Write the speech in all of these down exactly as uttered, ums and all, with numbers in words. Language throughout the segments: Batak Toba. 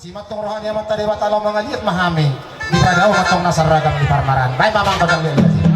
Simantong roha ni Amanta Debata laho mangaliat ma hami. Dipadao mantong nasa ragam ni parmaraan. Baen ma amang tonang liat-liat i.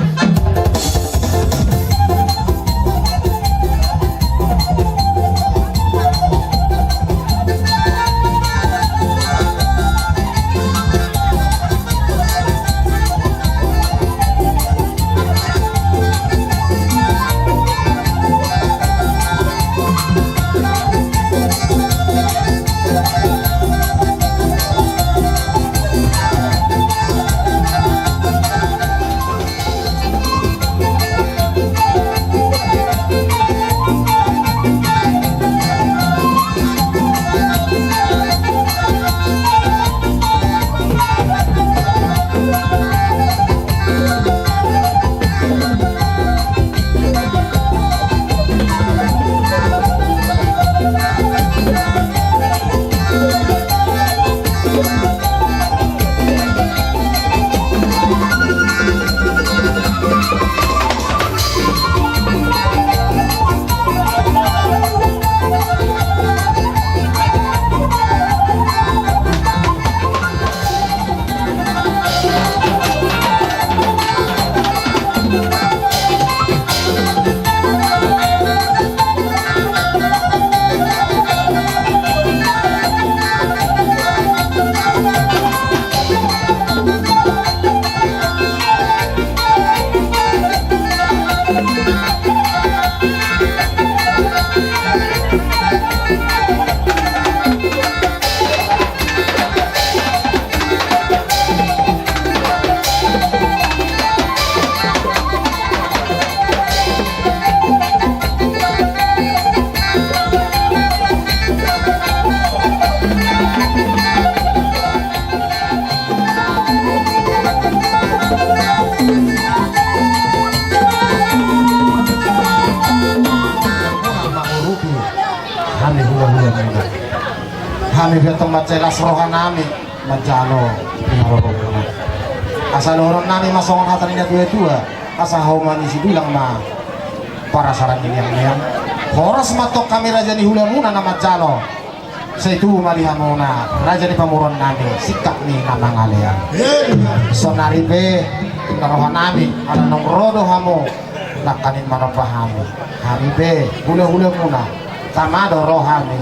Hami hula-hula muna. Hami pe antong mansai las rohanami manjalo pinaroromuna. Asa dohononnami ma songon hata ni na tua-tua, asa hauma ni sidulang ma parasaran ni neang-neang. Horas ma antong hami raja ni hulamuna na manjalo. Sai tubu ma di hamuna raja ni pamoruonnami, singkat ni na mangalean. Saonari pe na rohanami ala naung ro do hamu nangkaning manomba hami. Hami pe hula-hulamuna, tama do rohami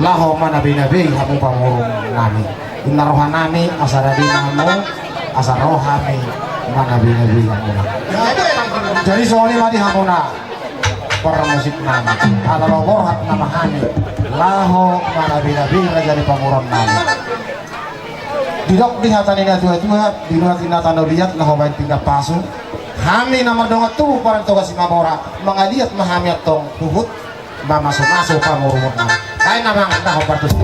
laho manabei-nabei hamu pamoruonnami. Inna rohanami asa dadi ma hamu, asa ro hami manabei-nabei hamuna. Jadi songon i ma di hamuna parmusiknami, ala laho borhat nama hami laho manabei-nabei raja ni pamoruonnami. Didok di hata ni na tua-tua, di nuaeng na tano liat laho baen pinggan pasu. Hami na mardongan tubu parantoga Simabora, mangaliat ma hami antong huhut mamasu-masu pamoruonna. Baen nama ndang hombar tusi.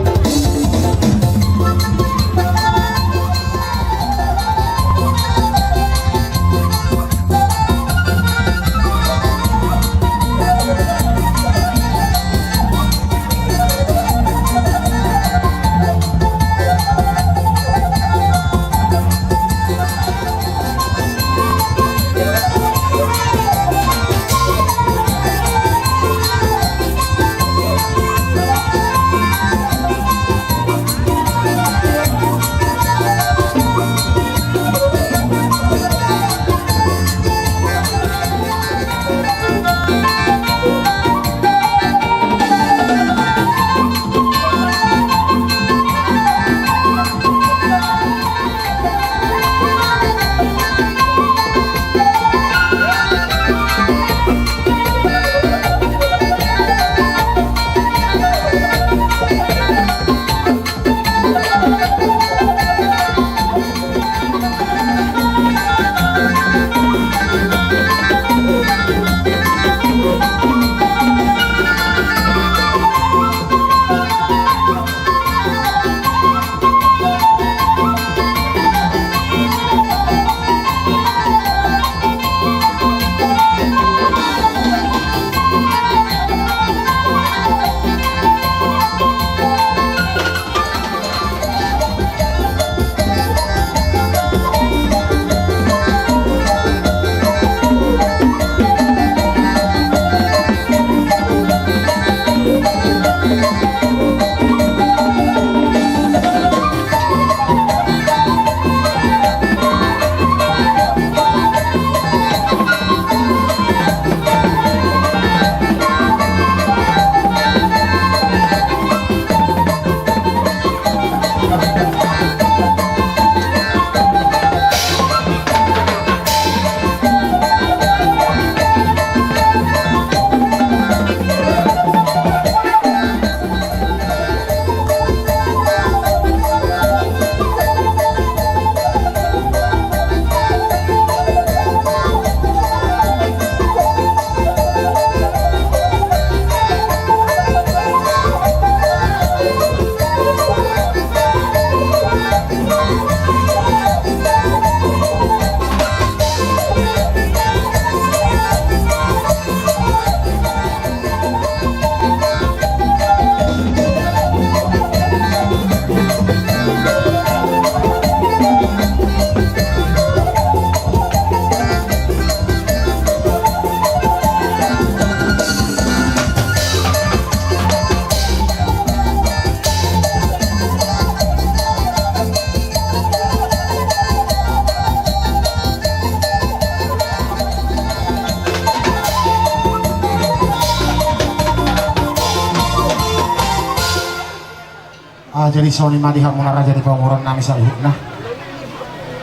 Ah, jadi songon i ma di hamuna raja ni pamoruon nami saluhutna.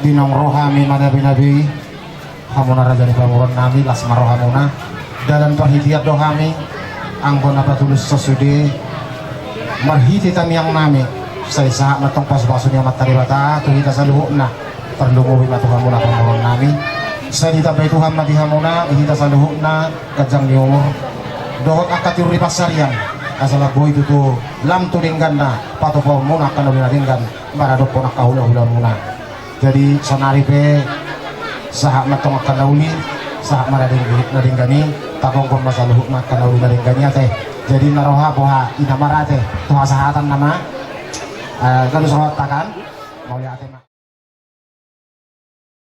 Di naung ro hami manabinabei hamuna raja ni pamoruon nami, las ma rohamuna. Dalan parhitean do hami, anggo na patulus sasude, marhite tangiang nami, sai sahat ma antong pasupasu ni Amanta Debata tu hita saluhutna, tarlumobi ma tu hamuna pamoruon nami. Sai ditambai Tuhan ma di hamuna, di hita saluhutna, ganjang ni umur dohot angka tiur ni pansarian, asa lam boi tutu, lam tu dengganna patupaonmuna angka na uli na denggan maradophon angka hulahulamuna. Jadi saonari pe sahat ma antong angka na uli, sahat ma na denggan i, tagonggon ma saluhutna angka na uli na denggan i ate. Jadi na roha boha i na marate tu hasahatan nama. Eh, gabe sahat takan. Mauliate ma.